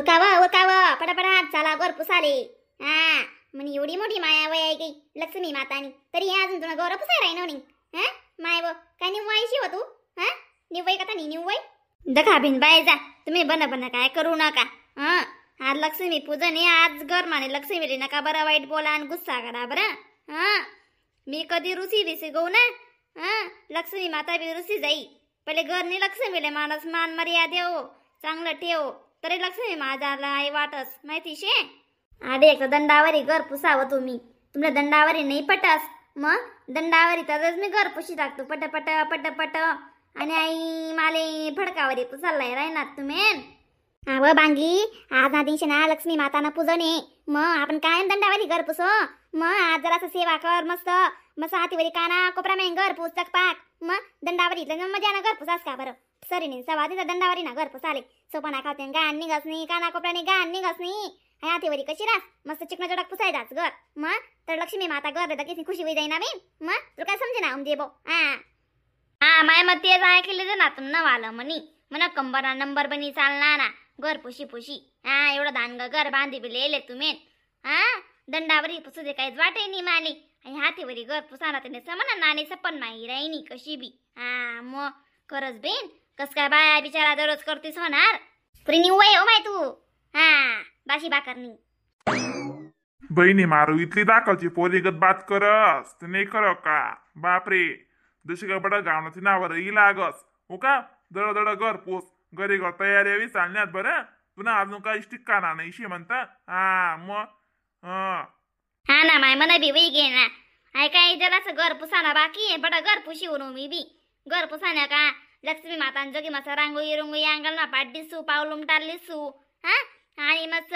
उरकावं उरकावं पटापटा चला घर पुसाले. हा म्हणे एवढी मोठी माया वय आहे गई लक्ष्मी मातानी, तरी अजून तुला गौरव पुसाय राही नाही. हा माय व काय निव्वायशी हो तू? हा निव्वय कथा नाही निव्वय दखा भिन बाय जा तुम्ही बन बन काय करू नका. हा आज लक्ष्मी पूजन आहे, आज घर माने लक्ष्मी नका बरं वाईट बोला आणि गुस्सा करा बरं. हा मी कधी रुसी बिसी गऊ ना. हा लक्ष्मी माता बी रुसी जाई. पहिले घरनी लक्ष्मीले माणूस मान मर्यादा देव चांगलं ठेव तरी लक्ष्मी माझ्याला आई वाटस माहिती शे. आडे एक दंडावरी घर पुसावं तुम्ही, तुमच्या दंडावरी नाही पटस मग दंडावरी तरच मी घर पुशी टाकतो पट पट पट पट. आणि आई माले फडकावरी पुसायला राहणार तुम्ही. अव बांगी आज ना दिवशी ना लक्ष्मी माताना पूजन आहे, मग आपण कायम दंडावरी घर पुसो. मग आज जरासं सेवा कर मस्त मस्त हातीवरी काना कोपरा मेन घर पुस चकपाक. मग दंडावरी मजाना घर पुसास का बरं सरीने सवा तिथं दंडावरी ना घर पुसाले सोपाना खाते गाण निघस नाही काना कोपऱ्याने गाण निघस नाही. हातीवरी कशी रास मस्त चिकन चटक पुसायचाच घर. मग तर लक्ष्मी माता घर किती खुशी होई जाईना मी. मग तुला काय समजे ना उमजे बो. हा हा माय मग तेच ऐकले ना तुम नवालं म्हणी म्हणा कंबरा नंबर बनी चालणार ना घर पुशी पुशी. हा एवढं दानग घर बांधी बी लिहिले तुम्ही. हा दंडावरी पुसू दे काहीच वाटे नाही माली. आणि हातीवरी घर पुसाना त्याने समना नाणी सपन माही राहिनी कशी बी. हा मग खरंच बेन कस काय बाया बिचारा दररोज करतीस होणार पुरी निवय हो माय तू. हा बाशी बाकरनी बहिणी मारू इथली दाखवची पोरीगत बात करस ते नाही खरं का? बापरे जशी का बडा गावनाची नावर ही लागस हो का? दड दड घर पोस घरी घर तयारी हवी चालण्यात बरं. तुला अजून काही ठिकाणा नाही शी म्हणता. हा मग हा हा ना माय मना बी वही घे ना. I काय जरासं घर पुसाना बाकी आहे बडा घर पुशी होणू मी बी. घर पुसाना का लक्ष्मी मातान जोगी मस्त रांगोळी रुंगोळी अंगण ना पाठ दिसू पावलूम टारलीसू. हा आणि मस्त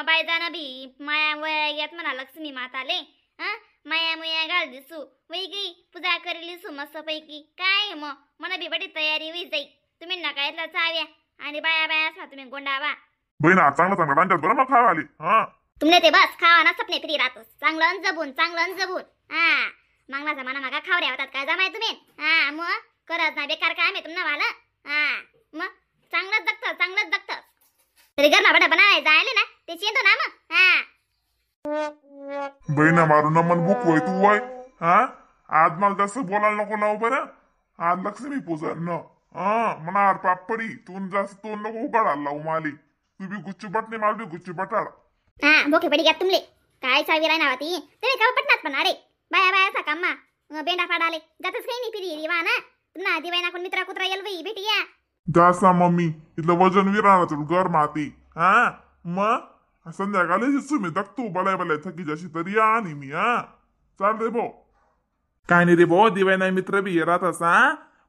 बायजानं बी माया वया येत म्हणा लक्ष्मी माताले. हा माया मुया घाल दिसू वही गई पूजा करेलीसू मस्त पैकी. काय मग मना बी बडी तयारी होई जाई. तुम्ही नका इथला चाव्या आणि बाया बाया असला तुम्ही गोंडावा. बहिणा चांगलं चांगलं रांच्यात बरं मग खावा आली. हा तुमने ते बस खावा ना सपने फ्री राहतोस चांगलं जबून चांगलं जबून. हा मागला जमाना मागा खावऱ्या होतात काय जमाय तुम्ही. हा मग करत ना बेकार काम आहे तुमना वाला. हा मग चांगलंच जगत चांगलंच जगत तरी घर बडा बनाय जायले ना ते चेंदो ना मग. हा बहिणा मारू ना मन बुक वय तू वय. हा आज मला जास्त बोलायला नको लावू बरं. आज लक्ष्मी पूजन न हा मनावर पापडी तू जास्त तोंड नको उघडायला लावू माली. तू बी गुच्छ बट नाही मला बी गुच्छ बटाड. हा बोके पडी घ्या तुमले काय चावी राही ती तुम्ही का पटनात पण. अरे बाया बाया असा कामा बेंडा फाडाले जातच काही नाही फिरी वा ना तुम्हाला दिवाय ना कोण मित्रा कुत्रा येल बाई भेटी या. जास ना मम्मी इथलं वजन विराणार तुला घर माती. हा मग संध्याकाळी दिसू मी दखतो बलाय बलाय थकी जशी तरी आणि मी. हा चाल रे भो. काय नाही रे भो दिवाय नाही मित्र बी राहत असा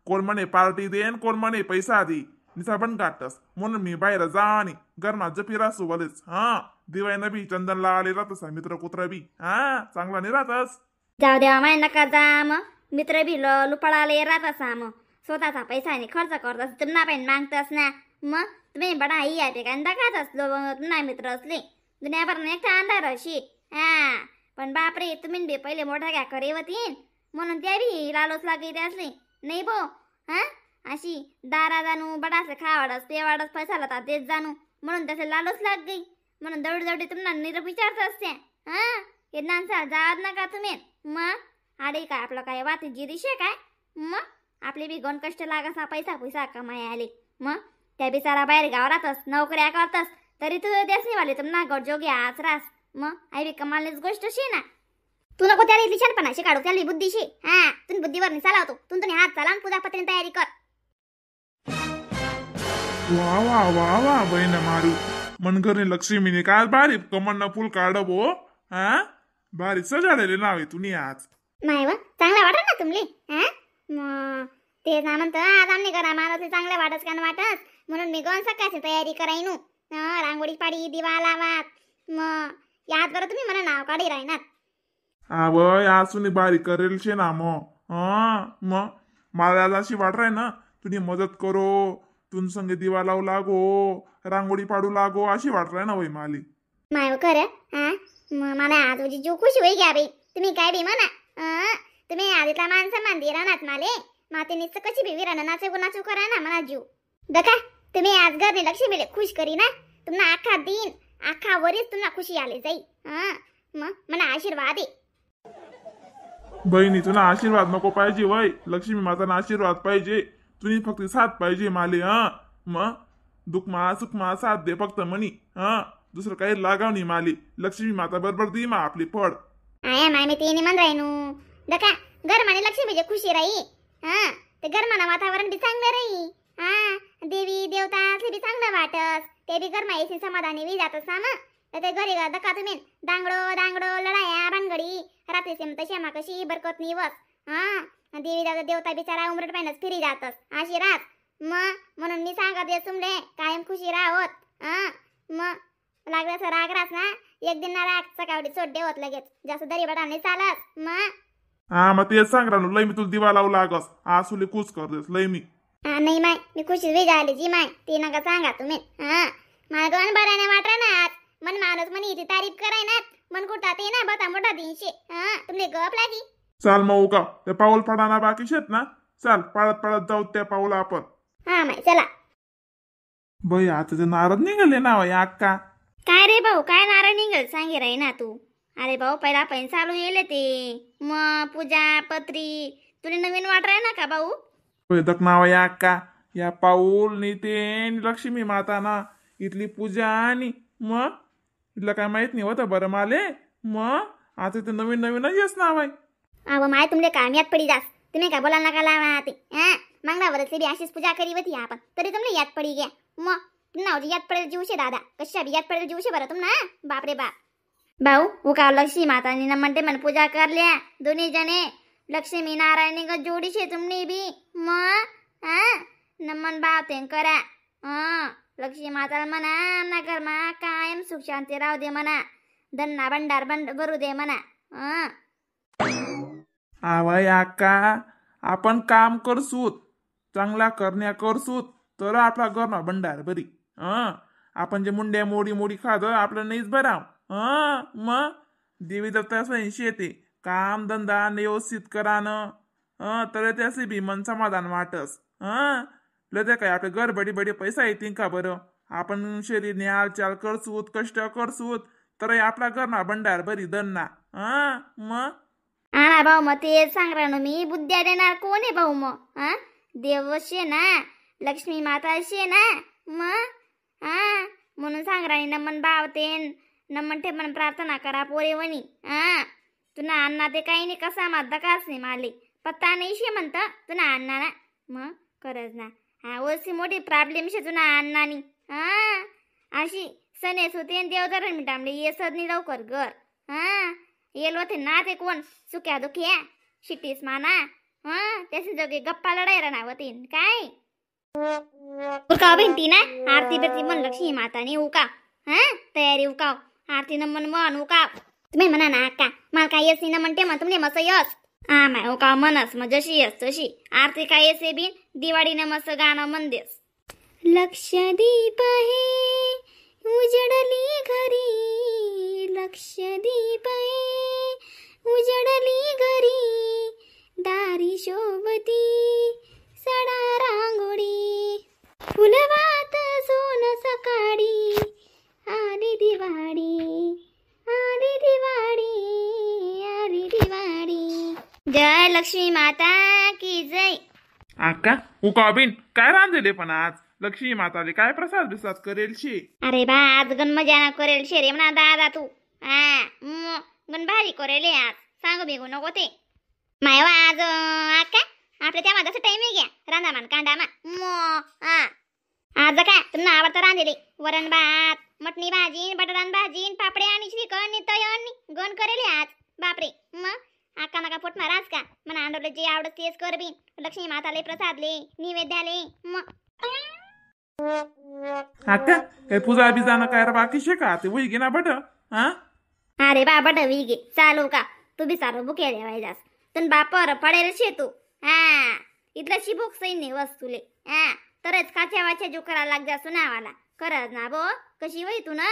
कोण म्हणे पार्टी दे कोण म्हणे पैसा दे निसा पण काढतस म्हणून मी बाहेर जा आणि गरमा जपी रासू भलेच. हा दिवाय ना बी चंदन लावले राहतस मित्र कुत्रा बी. हा चांगला नाही राहतस. जाऊ देवा माय नका जा मग मित्र बी लुपाळाले राहत असा मग स्वतःचा पैसा आणि खर्च करत तुम्हाला पण मागतस ना. मग तुम्ही बडा आई आहे का दाखवत असलो तुम्हाला मित्र असले दुनियाभर एकटा अंधार अशी. हा पण बापरे तुम्ही बी पहिले मोठा काय करे होतीन म्हणून त्या बी लालोच लागे ते असले नाही भो. हा अशी दारा जाणू बडासे खावाडस पेवाडस पैसा लाता तेच जाणू म्हणून त्याचे लालोच लाग गई म्हणून दौडी दौडी तुम्हाला निरप विचारत असते. हा हे नानसा जात नका तुम्ही. मग अरे काय आपलं काय वाती जिरीशे काय मग आपले बी गण कष्ट लागासा पैसा पैसा कमाय आले. मग त्या बिचारा बाहेर गावरातच नोकऱ्या करतस तरी तू देस वाले तुम्हाला गडजोगी आज रास. मग आई बी कमालच गोष्ट शे ना. तू नको त्याला इथली शहाणपणा शिकाडू त्याला बुद्धिशी. हा तुम्ही बुद्धीवर चालवतो तुम्ही हात चाला पूजा पत्नी तयारी कर. वा वा वा वा बहिणा मारू मनघरने लक्ष्मीने काय भारी कमळना फुल काढ बो. हा भारी सजाडले नाव आहे तुम्ही आज. नाही व चांगला वाटत ना तुमले. हा मग ते ना म्हणतं आज आमने करा मला ते चांगलं वाटच का वाटत म्हणून मी गण सकाळची तयारी करायनू. रांगोळी पाडी दिवा लावात मग याद बरं तुम्ही मला नाव काढी राहणार. आवय आज तुम्ही भारी करेल शे ना मग. हा मग मला आज अशी वाट राय ना तुम्ही मदत करो तुम संगे दिवा लावू लागो रांगोळी पाडू लागो अशी वाट राय ना वय माली. माय खरं. हा मग मला आज म्हणजे जीव खुशी होई घ्या बाई. तुम्ही काय बी म्हणा तुम्ही आधीतला मान सन्मान दे राहणार माले मातेनीच कशी बी विराना नाचू नाचू करा ना म्हणा जीव. दखा तुम्ही आज घरने लक्ष्मीले खुश करी ना. तुम्हाला आखा दिन आखा वरीस तुम्हाला खुशी आले जाई. हा मग मला आशीर्वाद आहे. बहिणी तुला आशीर्वाद नको पाहिजे वय, लक्ष्मी माताना आशीर्वाद पाहिजे. तुम्ही फक्त साथ पाहिजे माले. हा मग दुःखमा सुखमा साथ दे फक्त म्हणी. हा दुसरं काही लागाव नाही माले. लक्ष्मी माता बरोबर दी मा आपली फळ. आया माय मी ते मन राहिनू दका गरमाने लक्ष्मीचे खुशी राही. हा ते गरमाना वातावरण बी चांगलं राही. हा देवी देवता असले बी चांगलं वाटस, ते बी गरमा येशील समाधानी बी जातस ना मग. तर ते घरी दका तुम्ही दांगडो दांगडो लढाया भानगडी रात्री सेम तशी मा कशी बरकत नाही बस. हा देवी दादा देवता बिचारा उमरट पाहिनच फिरी जातस अशी राहत. मग म्हणून मी सांगत तुमले कायम खुशी राहोत. हा मग लागलं असं राग रास ना एक दिन ना राग सकाळी सोड देवत लगेच जास्त दरी बडा नाही चालत. मग हा मग तेच सांग रानू लय मी तुला दिवा लावू लागस आसुले कूच कर देस लय मी. हा नाही माय मी खुशी वे झाली जी माय ते नका सांगा तुम्ही. हा मला गण बऱ्याने वाटरा ना आज मन माणूस म्हणे इथे तारीफ कराय ना मन कुठं ते ना बता मोठा दिनशे. हा तुमले गप लागी. चाल मग उका ते पाऊल पडाना बाकी शेत ना, चाल पाळत पाळत जाऊ त्या पाऊल आपण. हा माय चला. बाई आता ते नारद निघाले ना बाई अक्का. काय रे भाऊ काय नारळ निघाल सांगे राही ना तू. अरे भाऊ पहिला पैन चालू येले ते मग पूजा पत्री तुला नवीन वाटराय ना का भाऊ? दक नाव या अक्का या पाऊल नितेन लक्ष्मी माता ना इथली पूजा आणि मग इथलं काय माहित नाही होतं बरं माले. मग आता ते नवीन नवीनच येस नाव आहे. अहो माय तुमले काम यात पडी जास तुम्ही काय बोला नका लावा ते. हा मागला वरसले बी अशीच पूजा करी होती आपण तरी तुमले यात पडी घ्या. मग नाव यात पडेल जीवशे दादा कशा बी यात पडेल जीवशे बरं तुम ना. बापरे बाप भाऊ उका लक्ष्मी मातानी ना म्हणते मन पूजा करल्या दोन्ही जणे लक्ष्मी नारायणी ग जोडीशे तुमनी बी. मग हा नमन भाव ते करा. हा लक्ष्मी माताला म्हणा नगर मा कायम सुख शांती राहू दे म्हणा, धन्ना भंडार भरू दे म्हणा. हा आवय आका आपण काम करसूत चांगला करण्या करसूत तर आपला घरमा भंडार बरी. हं आपण जे मुंड्या मोडी मोडी खात आपलं नाहीच बराव. हं मग देवी दत्ता येते काम धंदा व्यवस्थित करानं. हं तर त्याचे बी मन समाधान वाटस. हं लते काय आपल्या घर बडी बडी पैसा येतील का बरं? आपण शरीरने हालचाल करसूत कष्ट करसूत तर आपला घरमा भंडार बरी दन्ना. हं मग आणा भाऊ मग ते सांग राहणं मी बुद्ध्या देणार कोण आहे भाऊ मग? हा देव शे ना लक्ष्मी माता शे ना मग. हा म्हणून सांग राणी नमन भावतेन नमन ठेमन प्रार्थना करा पोरेवणी. हा तुना अण्णा ते काही नाही कसा मारता काच नाही माले पत्ता नाही शे म्हणत तुना अण्णा ना. मग खरंच ना हा ओसी मोठी प्रॉब्लेम शे तुना अण्णानी. हा अशी सनेस होते देवधरण मिटामले येसद नाही लवकर घर. हा येल होते ना ते कोण सुक्या दुखिया शिटीस माना. हा त्याची जोगे गप्पा लढाई राहणार होती काय उकाव भिंती ना आरती बिरती मन लक्ष्मी माताने उकाव. हा तयारी उकाव आरती न मन मन उकाव. तुम्ही म्हणा ना अक्का मला काय येस नाही ना म्हणते मग तुमने मस्त यस. हा माय उकाव मनस मग जशी यस तशी आरती काय येसे बिन दिवाळीनं मस्त गाणं मन देस. लक्ष दीप हे उजडली घरी लक्ष दीप हे उजडली घरी दारी शोभती सडा रांगोळी फुलवात सोन सकाळी आली दिवाळी आली दिवाळी आली दिवाळी. जय लक्ष्मी माता की जय. अक्का उका बिन काय रांधले पण आज लक्ष्मी माताले काय प्रसाद बिसाद करेल शे? अरे बा आज गण मजा करेल शे रे म्हणा दादा तू. हा गण भारी करेल आज सांगू बिगू नको ते मायवा आज. अक्का आपल्या त्या माझा टाइम आहे घ्या रांधा मान कांदा मा मो. हा आज काय तुम्हाला आवडतं रांधेले वरण भात मटणी भाजी बटाटा भाजी पापडे आणि श्रीखंड तयण गण करेल आज. बापरे मग आका नका पोट माराज का मला आंडवले जे आवडत तेच कर बिन लक्ष्मी माताले प्रसादले नैवेद्याले. मग आका काय पूजा बिजानं काय बाकी शे का ते वही गे ना बट. हा अरे बाबा डवी गे चालू का तू बी सारं बुके द्यावाय तुन बापर पडेल शे तू. हा इथलं शिबूक सही नाही वस्तुले. हा तरच काच्या वाच्या जो करा लाग जा सुनावाला खरंच ना बो कशी वही तू ना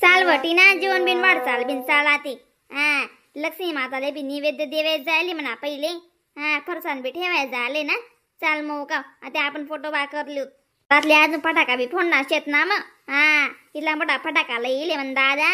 चाल वटी ना जीवन बिन वाढ चाल बिन चाल आती. हा लक्ष्मी माताले बी नैवेद्य देवाय जायले म्हणा पहिले. हा फरसान बी ठेवाय झाले ना चाल मग का आता आपण फोटो बा करलो. रातले अजून फटाका बी फोडणार शेत ना मग. हा, इथला मोठा फटाका लई येले म्हण दादा,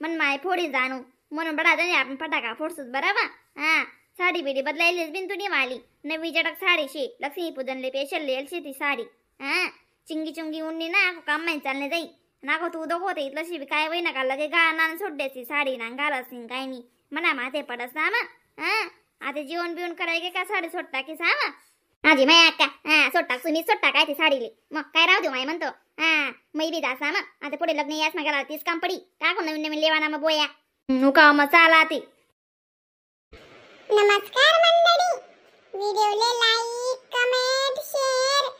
मन माय फोडी जाणू म्हणून बडा जाणे आपण फटाका फोडसूच बरोबर. हा, साडी बिडी बदलायलीच बिन तुनी माली नवी जटक साडी शे, लक्ष्मी पूजनले पेशल लेलशी ती साडी. हा, चिंगी चुंगी उन्नी ना आखो काम माही चालणे जाई नाको तू दोघो होते इथलं बी काय वय नका लगे गा नान सोडल्याची साडी ना घालस नाही काय नाही मना माथे पडस ना मग. हा, आता जेवण बिवण कराय का साडी सोडता की सामा आजी माया अक्का. हा, सोडटा तुम्ही सोडटा काय ती साडीले मग काय राहू देऊ माय म्हणतो. हा, मै बी जास ना मग आता पुढे लग्न यास मग तीच काम पडी का कोण नवीन नवीन लेवाना मग बोया नुका मग चाला ती. नमस्कार मंडळी, व्हिडिओले like, comment, share.